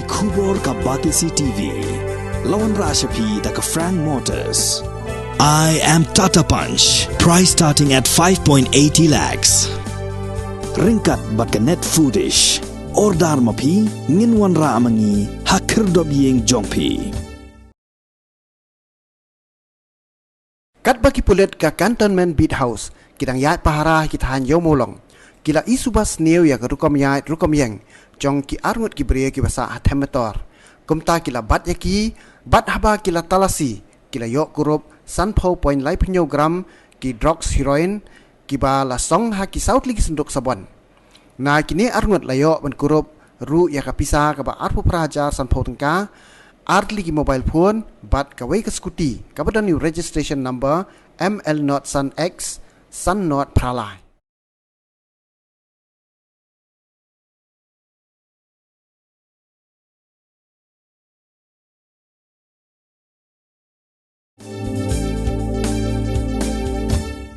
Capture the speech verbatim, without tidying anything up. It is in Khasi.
Khubor ka Batesi T V. La wanrah sha phi da ka Frank Motors. I am Tata Punch. Price starting at five point eighty lakhs. Ryngkat bad ka Net Foodish. Order ma phi, ngin wanrah ma ngi ha khyrdop ïing jong phi. Katba ki pulit ka Cantonment Beat House ki dang ïaid pahara ha ki thaiñ Ïew Mawlong, ki la i suba sniew ïa ka rukom ïaid rukom ïeng jong ki arngut ki briew kiba sah ha Them Metor. Kumta ki la bat ïa ki, bad haba ki la talasi, ki la ïoh kurup sanphew point laiphew gram ki drugs heroin, kiba la song ha ki saw tylli ki synduk sabon. Na kine arngut la ïoh ban kurup ruh ïa ka pisa kaba arphew phra hajar sanphew tyngka, ar tylli ki mobile phone, bad kawei ka scooty kaba don ïa u registration number M L not san X san not phra lai.